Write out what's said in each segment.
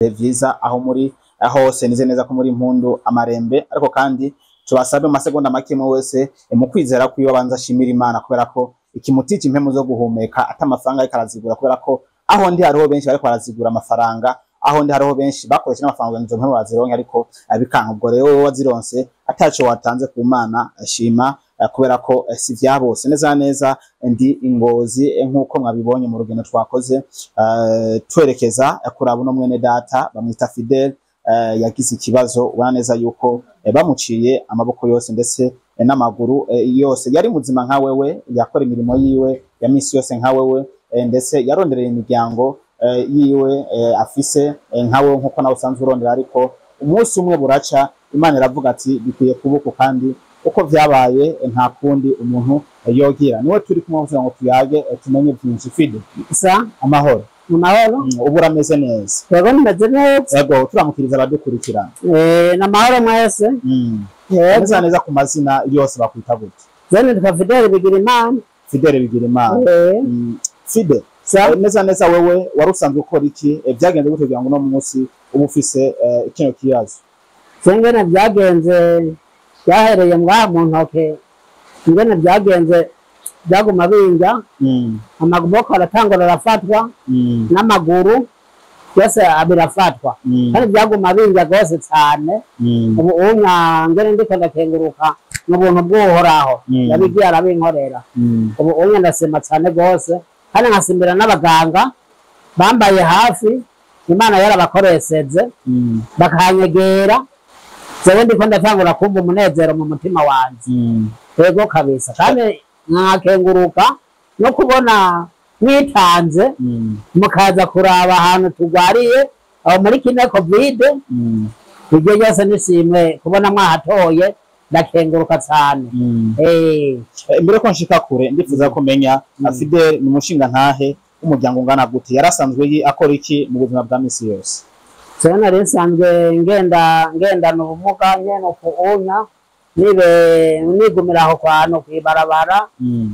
Vyiza aho muri hose, nize neza ko muri impundu amarembe, ariko kandi tubasabe mu masegonda make umwe wese mu kwizera kwiwe abanza ashimira Imana kubera ko ikimutije impemu zo guhumeka ata amafaranga ariko arazigura, kubera ko aho ndi hariho benshi bariko barazigura amafaranga, aho ndi hariho benshi bakoresha n'amafaranga ngo izo mpemu bazironke, ariko bikanka. Ubwo rero wowe wazironse ataco watanze ku Mana, shima, kubera ko si vya bose. Neza na neza ndi Ingozi, nk'uko mwabibonye mu rugendo twakoze, twerekeza kuraba uno mwene data bamwita Fidel, yagize ikibazo. Ubona neza yuko bamuciye amaboko yose ndetse n'amaguru yose. Yari muzima nka wewe, yakora imirimo yiwe ya misi yose nka wewe, ndetse yarondereye imiryango yiwe afise nka wewe, nkuko nawe usanzwe urondera. Ariko umunsi umwe buraca, Imana iravuga ati bikwiye kuba uku, kandi uko vyabaye nta kundi umuntu yogira. Niwe turi kumwe kugira ngo tuyage, tumenye byinshi. Fide, Sa amahoro? Mu mahoro. Ubu urameze neza? Yego, nimeze neza. Yego, turamukiriza abadukurikirana. N'amahoro mwese. Yego. Neza neza ku mazina yose bakwita gute? Je nitwa Fidel Bigirimana. Fidele Bigirimana. Fide, Sa neza neza wewe wari usanzwe ukora iki? Vyagenze gute kugira ngo uno munsi uba ufise kino kibazo? Ingene byagenze, byahereye ngaha mu ntoke. Ingene byagenze, byaguma binja, amaboko aratangura arafatwa, n'amaguru yose abirafatwa, kandi byaguma binja rwose cyane. Ubu unya ngene ndiko ndakenguruka n'ubuntu bw'Uhoraho yabigiye arabinkorera. Ubu unye ndasema cyane rwose, kandi nkasimbira n'abaganga bambaye hafi, Imana yarabakoresheje bakanyegera. Jewe ndiko ndatangura kumva umunezero mu mutima wanje. Yego kabisa, kandi nkakenguruka no kubona mwitanze mukaza kuraba ahantu tugwariye aho muri kino COVID. Ibyo byose nishimwe kubona mwahatoye, ndakenguruka cyane. Mbere ko nshika kure, ndifuza kumenya, Fidel ni umushinga ntahe w'umuryango ungana gute? Yarasanzwe akora iki mu buzima bwa misi yose? Jewe nari nsanzwe ngenda ngendana ubumuga nyene ukunya, nibe nigumira aho kwantu kw'ibarabara,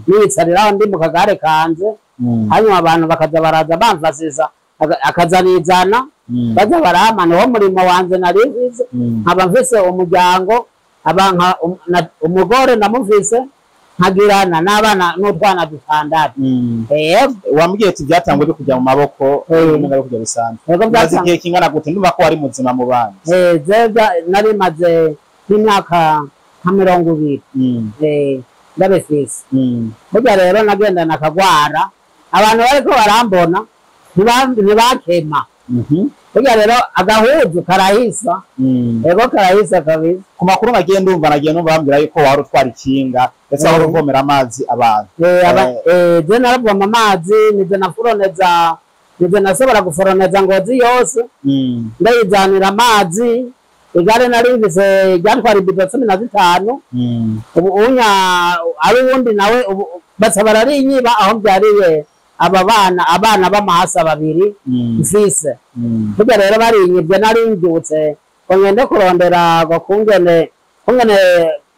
niyicariraho ndi mu kagare kanje, hanyuma abantu bakaza baraza bamfasisa, akazanizana, baza barampa. Niwo murimo wanje nari mfise. Nkaba mfise umuryango, aba umugore namufise, nkagirana n'abana n'utwana dutandatu. Yego. Wambwiye ati byatanguye byo kujya mu maboko n'ubumuga byo kujya bisanzwe. Yego. Umaze igihe kingana gute? Ndumva ko wari muzima mu bandi. Jewe nari maze nk'imyaka nka 20 ndabifise. Burya rero nagendana akagwara, abantu bariko barambona ntibakema. Burya rero agahuzu karahisa. Yego, karahisa kabisa. Ku makuru nagiye ndumva, bambwira yuko wari utwara ikinga, ndetse wari uvomera amazi abantu. Je naravoma amazi, nije nafuroneza, nije nasobora guforoneza Ngozi yose, ndayizanira amazi. Igare nari mfise ryatwara ibido 15. Ubu unya ari uwundi nawe, ubu baca bararinyiba aho mbyariye aba bana, abana b'amahasa babiri mfise. Burya rero barinyibye, nari mbyutse ngo ngende kurondera ngo kungene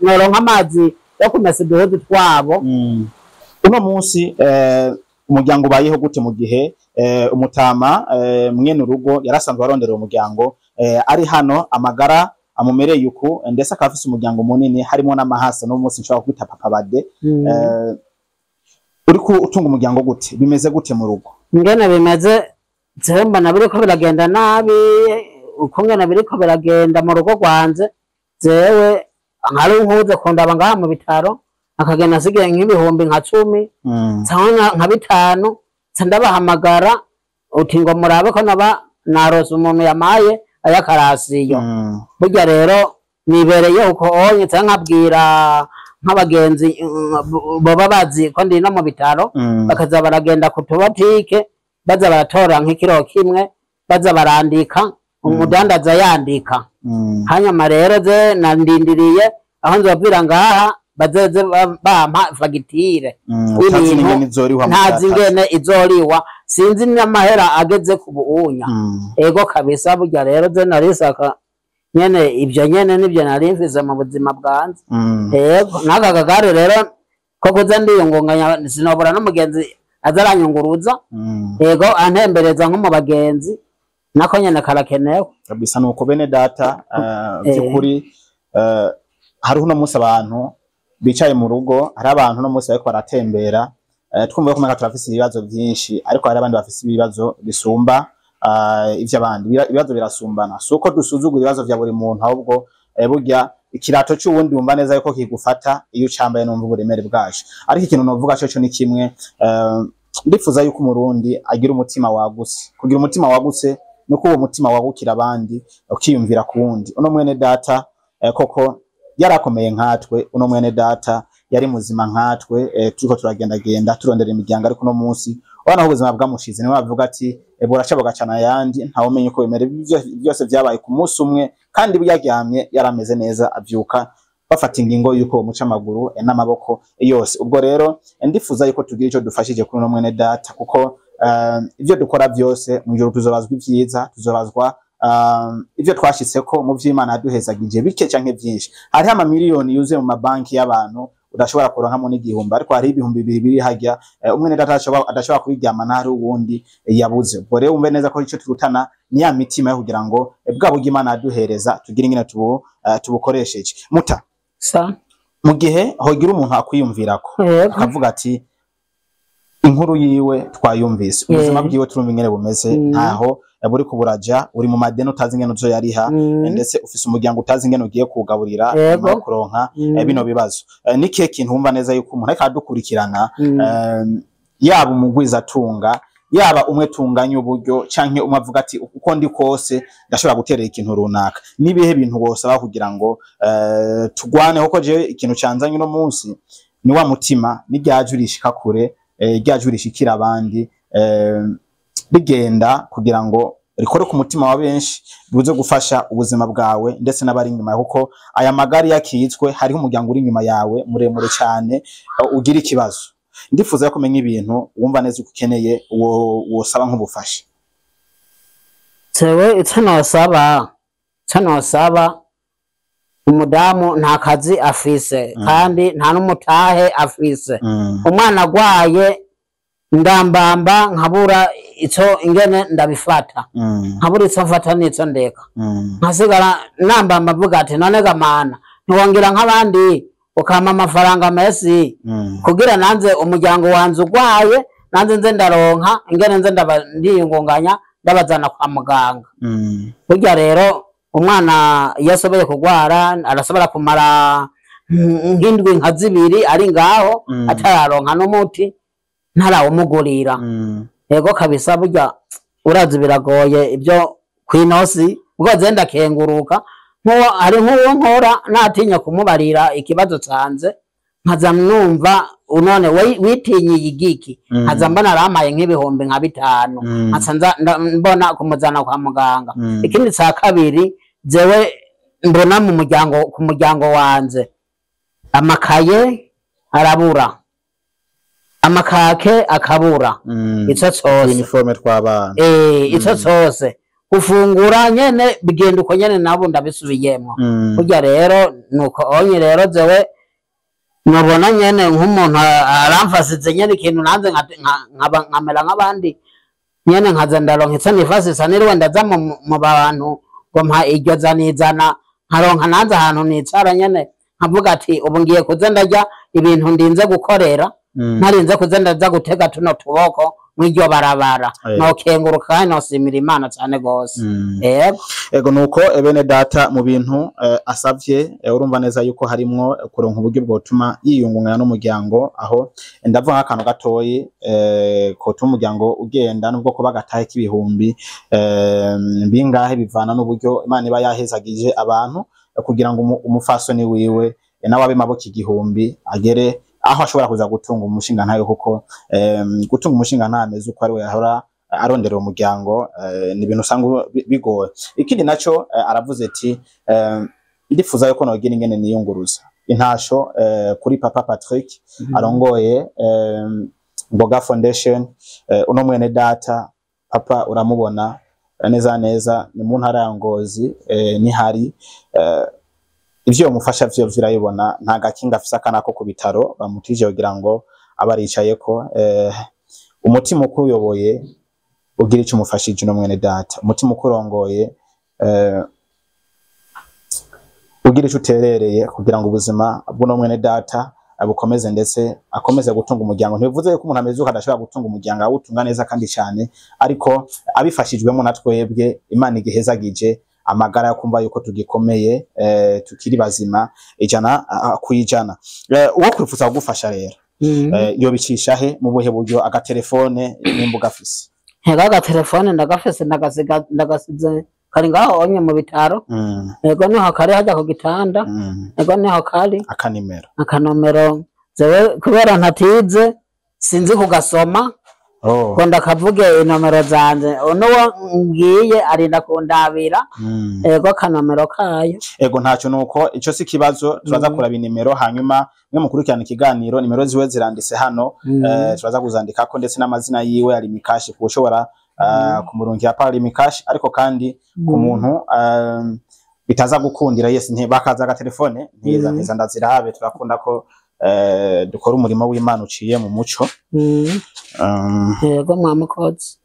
noronka amazi yo kumesa uduhuzu twabo. Uno munsi umuryango ubayeho gute mu gihe umutama mwene urugo yarasanzwe arondera umuryango ari hano, amagara amumereye uku, ndetse akaba afise umuryango munini harimo n'amahasa, no munsi nshobora kwita papa bade, uriko utunga umuryango gute? Bimeze gute mu rugo? Ingene bimeze, jewe mbona biriko biragenda nabi. Uko ngene biriko biragenda mu rugo rwanje, jewe nkari nkuze kundaba ngaha mu bitaro, akagenda asigaye nk'ibihumbi nka 10 canke nka 5, nca ndabahamagara uti ngo murabe ko naba narose umuntu yamaye ayakarasiyo. Burya rero nibereye uko onye, canke nkabwira nk'abagenzi boba bazi ko ndi no mu bitaro, bakaza baragenda ku tubotike, baza baratora nk'ikiro kimwe, baza barandika, umudandaza yandika. Hanyuma rero je nandindiriye aho nzobwira ngaha bazeze bampa fagitire Utazi y'ibintu. n'ingene izoriwa? Ntazi ingene izoriwa, sinzi n'amahera ageze ku buunya. Ego kabisa, burya rero je narisaka nyene, ibyo nyene nibyo nari mfise mu buzima bwanje. Ego, n'aka kagare rero ko kuza ndiyungunganya, sinobura n'umugenzi aza aranyunguruza. Ego, antembereza nko mu bagenzi. Nako nyene karakenewe. Kabisa. Nuko bene data, by'ukuri hariho uno munsi abantu bicaye mu rugo, hari abantu uno munsi bariko baratembera, twumva ko umenga turafise ibibazo vyinshi, ariko hari abandi bafise ibibazo bisumba ivy'abandi. Ibibazo birasumbana. Si uko dusuzugura ibibazo vya buri muntu, ahubwo burya ikirato c'uwundi wumva neza yuko kigufata iyo ucambaye, numva uburemere bwaco. Ariko ikintu novuga coco ni kimwe, ndifuza yuko Umurundi agira umutima wagutse. Kugira umutima wagutse nuko uwo mutima wagukira abandi, ukiyumvira ku wundi. Uno mwene data koko yarakomeye nkatwe, uno mwene data yari muzima nkatwe, turiko turagendagenda turondera imiryango, ariko uno munsi urabona aho ubuzima bwamushize. Niwe bavuga ati buraca bugacana ayandi, ntawe umenya uko bimera. Byose vyabaye ku munsi umwe, kandi yaryamye yarameze neza, avyuka bafata ingingo yuko bamuca amaguru n'amaboko yose. Ubwo rero ndifuza yuko tugira ico dufashije kuri uno mwene data, kuko ivyo dukora byose mu ijuru tuzobazwa ivyiza, tuzobazwa ivyo twashitseko mu vy'Imana yaduhezagije, bike canke vyinshi. Hariho amamiliyoni yuzuye mu mabanki y'abantu udashobora kuronkamo n'igihumbi, ariko hariho 2000 biri harya, umwene data adashobora kubiryamana, hari uwundi yabuze. Ubwo rero wumve neza ko ico turutana ni ya mitima yo kugira ngo bwa buryo Imana yaduhereza tugire ingene tubukoresheje. Muta Sa. mu gihe hogira umuntu akwiyumvirako akavuga ati inkuru yiwe twayumvise, ubuzima bwiwe turumva ingene bumeze, ntaho buriko buraja, uri mu madeni utazi ingene uzoyariha, ndetse ufise umuryango utazi ingene ugiye kuwugaburira nyuma yo kuronka bino bibazo. Ni kihe kintu wumva neza yuko umuntu ariko aradukurikirana, yaba umugwizatunga, yaba umwe tunganya uburyo, canke umwe avuga ati uko ndi kose ndashobora guterera ikintu runaka, nibihe bintu wosaba kugira ngo tugwane? Kuko jewe ikintu canzanye uno munsi ni wa mutima, ni ryaje urishika kure, ryaje urishikira abandi, rigenda kugira ngo rikore ku mutima wa benshi, buze gufasha ubuzima bwawe ndetse n'abari inyuma yawe, kuko aya magari yakitswe hariho umuryango uri inyuma yawe muremure cyane, ugira ikibazo. Ndifuza ko kumenya ibintu wumva neza uko ukeneye wosaba nk'ubufasha. Jewe ico nosaba umudamu, nta kazi afise kandi nta n'umutahe afise. Umwana agwaye ndambamba, nkabura ico ingene ndabifata, nkabura ico mfata n'ico ndeka, nkasigara nambamba mvuga ati none gamana ntiwongera nk'abandi ukampa amafaranga mesi kugira nanze umuryango wanje ugwaye, nanze nze ndaronka ingene nze ndiyungunganya ndabazana kwa muganga. Burya rero umwana iyo asoboye kugwara arashobora kumara nk'indwi nka zibiri ari ngaho atararonka n'umuti, ntarawumugurira. Yego kabisa, burya urazi biragoye ibyo kwinosi. Ubwo ze ndakenguruka nkuwo hari nk'uwo nkora natinya kumubarira ikibazo canze, nkaza numva none witinyiye igiki, nkaza mbona arampaye nk'ibihumbi nka 5, nkaca mbona kumuzana kwa muganga. Ikindi ca kabiri, jewe mbona mu muryango, ku muryango wanje amakaye arabura, amakake akabura, ico cose. Uniforme tw'abana. Ico cose, gufungura nyene bigenda uko nyene, nabo ndabisubiyemwo. Burya rero nuko onye rero jewe nubona nyene nk'umuntu aramfasize nyene ikintu, nanze nkamera nk'abandi nyene, nkaza ndaronka ico nifasisa, niriwe ndaza mu bantu ngo mpa iryo zanizana, nkaronka nanze ahantu nicara nyene nkavuga ati ubu ngiye kuza ndarya ibintu ndinze gukorera, ntarinze kuza ndaza gutega tuno tuboko mw'iryo barabara. Nokenguruka kandi nosimira Imana cane gose. Yego. Ego, nuko bene data, mu bintu asavye, urumva neza yuko harimwo kuronka uburyo bwotuma yiyungunganya n'umuryango. Aho ndavuga nk'akantu gatoyi kotuma umuryango ugenda, nubwo kuba gatahe k'ibihumbi bingahe, bivana n'uburyo Imana iba yahezagije abantu, kugira ngo umufasoni wiwe nawe abe maboko 1000, agere aho ashobora kuza gutunga umushinga ntayo, kuko gutunga umushinga ntayo ameze uko ari we yahora arondera umuryango, ni ibintu usanga bigoye. Ikindi naco, aravuze ati ndifuza yuko nogira ingene niyunguruza. Intasho kuri papa Patrick arongoye Mboga Foundation. Uno mwene data papa uramubona neza neza ni mu ntara ya Ngozi, nihari ivyo mufasha vyo virayibona, nta gakinga afise akana ko ku bitaro bamutije kugira ngo abe aricayeko. Umutima ukuyoboye ugira ico umufashije uno mwene data, umutima ukurongoye, ugira ico uterereye kugira ngo ubuzima bw'uno mwene data bukomeze, ndetse akomeze gutunga umuryango. Ntibivuze yuko umuntu ameze uko adashobora gutunga umuryango, awutunga neza kandi cyane, ariko abifashijwemo na twebwe, Imana igihezagije amagara yo kumva yuko tugikomeye, tukiri bazima 100%. Uwo kwifuza kugufasha rero, yobicisha he, mu buhe buryo? Agatelefone nimba ugafise. Ntega agatelefone ndagafise, ndagasiga, ndagasize kari ngaho onye mu bitaro. Ego, niho kari hajya ku gitanda. Ego, niho kari. Akanimero. Akanomero jewe kubera ntatize sinzi kugasoma. Oh. Ngo ndakavuge inomero zanje, unuwo ngiye arinda kundabira. Ego, akanomero kayo. Ego, ntacyo, nuko ico si kibazo, turaza kuraba inimero, hanyuma mwe mukurikirana ikiganiro, nimero ziwe ziranditse hano. Turaza kuzandikako, ndetse n'amazina yiwe ari Lumicash, ku ushobora kumurungikira pa Lumicash. Ariko kandi ku muntu bitaza gukundira, yes, nti bakaza agatelefone ntiza, ntiza ndazirabe, turakunda ko dukora umurimo w'Imana uciye mu muco. Ego, mwamukozi.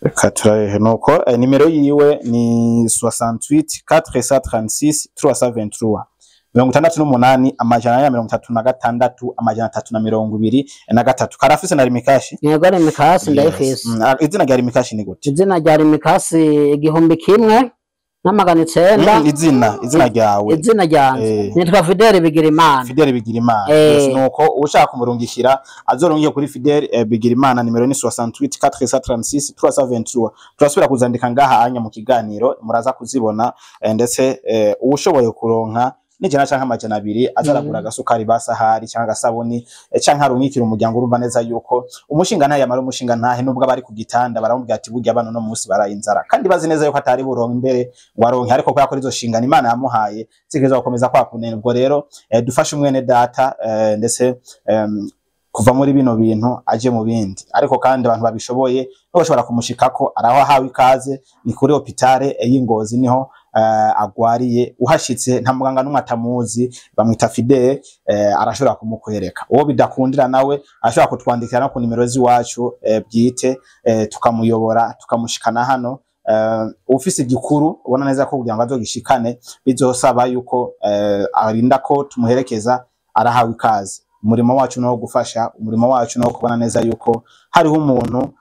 Reka turabe, nuko nimero yiwe ni 68 436 323, 68 436 323. Karafise na Lumicash? Ego, Lumicash ndayifise. Izina rya Lumicash ni gute? Izina rya Lumicash 1900. Izina ryawe. Izina ryanje nitwa Fidele Bigirimana. Fidele Bigirimana. Yes, nuko ushaka kumurungikira azorungiye kuri Fidele Bigirimana, nimero ni 68 436 323. Turasubira kuzandika ngaha anya mu kiganiro, muraza kuzibona, ndetse uwushoboye kuronka n'ijana canke 200 azaragura agasukari basahari canke agasabuni, canke arungikira umuryango. Urumva neza yuko umushinga ntahe yamara umushinga ntahe, nubwo abari ku gitanda baramubwira ati burya bano no munsi baraye inzara, kandi bazi neza yuko atari buronke imbere ngo aronke, ariko kubera ko izo nshingano Imana yamuhaye zigeza gukomeza kwa kunena. Ubwo rero dufashe umwene data, ndetse kuva muri bino bintu aje mu bindi. Ariko kandi abantu babishoboye bashobora kumushikako, araho ahawe ikaze, ni kuri hôpital y'Ingozi niho agwariye. Uhashitse nta muganga n'umwe atamuzi, bamwita Fidele, arashobora kumukwereka. Uwo bidakundira nawe ashobora kutwandikira no ku nimero z'iwacu bwite, tukamuyobora tukamushikana hano. Ufise igikuru ubona neza ko kugira ngo azogishikane bizosaba yuko arinda ko tumuherekeza, arahawe ikaze. Umurimo wacu no gufasha, umurimo wacu no kubona neza yuko hariho umuntu,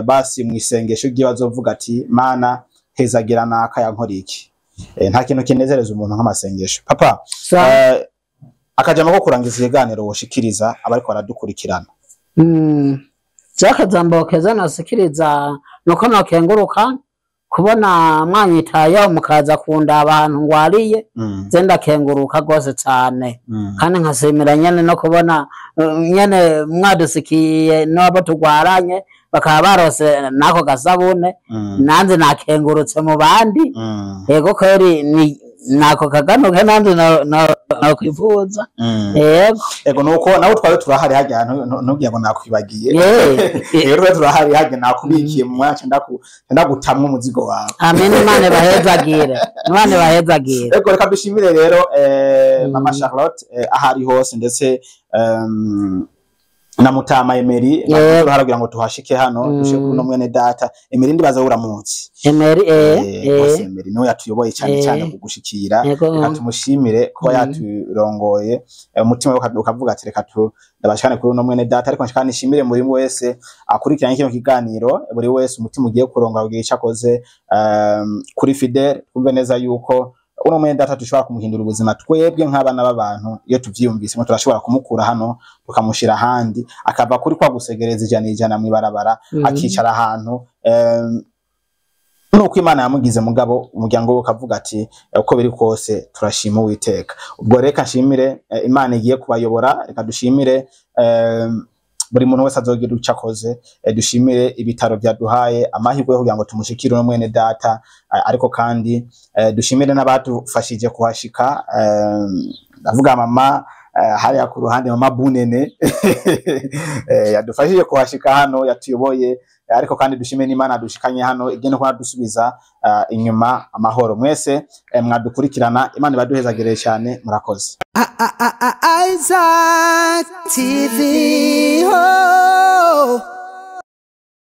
basi mu isengesho ryiwe azovuga ati Mana hezagira naka yankora iki. Nta kintu kinezereza umuntu nk'amasengesho, papa. Akajambo ko kurangiza ikiganiro woshikiriza abariko baradukurikirana. Akajambo keza nosikiriza nuko nokenguruka kubona mwanyitayeho mukaza kundaba ahantu ngwariye. Je ndakenguruka rwose cane, kandi nkasimira nyene no kubona nyene mwadusikiye n'abo tugwaranye bakaba barose n'ako gasabune. Nanze nakengurutse mu bandi. Yego kweri, ni nako kaganuke nanze nokwifuza. Yego. Ego, nuko nawe twari turahari hajya, ntubwire ngo nakwibagiye. Rero twari turahari hajya, nakubikiye mu mwanya, ndagutamwa umuzigo wawe. Amen, Imana ibahezagire, Imana ibahezagire. Ego, reka dushimire rero mama Charlotte, aho ari hose, ndetse na Mutama Emery kugira ngo tuhashike hano, dushike kuri no mwene data Emery. Ndibaza uramutse. Emery. Bose Emery niwe yatuyoboye cyane cyane kugushikira. Reka tumushimire kuba yaturongoye, umutima we ukavuga ati reka tu ndabashikane kuri uno mwene data. Ariko nshaka nishimire muri wese akurikiranye kino kiganiro, buri wese umutima ugiye kuronga kugira icyo akoze kuri Fidel. Twumve neza yuko uno mwene data dushobora kumuhindura ubuzima twebwe nk'abana b'abantu. Iyo tuvyiyumvisemo turashobora kumukura hano tukamushira ahandi, akava kuri kwa gusegereza 100% mw'ibarabara, akicara ahantu, nuko Imana yamugize. Mugabo umuryango we ukavuga ati uko biri kose turashima Uwiteka. Ubwo reka nshimire Imana igiye kubayobora. Reka dushimire buri muntu wese azogira icyo akoze, dushimire ibitaro byaduhaye amahirwe yo kugira ngo tumushikire uno mwene data, ariko kandi dushimire n'abadufashije kuhashika, ndavuga mama hariya ku ruhande, mama Bunene, yadufashije kuhashika hano, yatuyoboye. Ariko kandi dushime n'Imana dushikanye hano, igende ko dusubiza inyuma amahoro. Mwese mwadukurikirana, Imana ibaduhezagire cyane, murakoze. Isaac TV. Oh.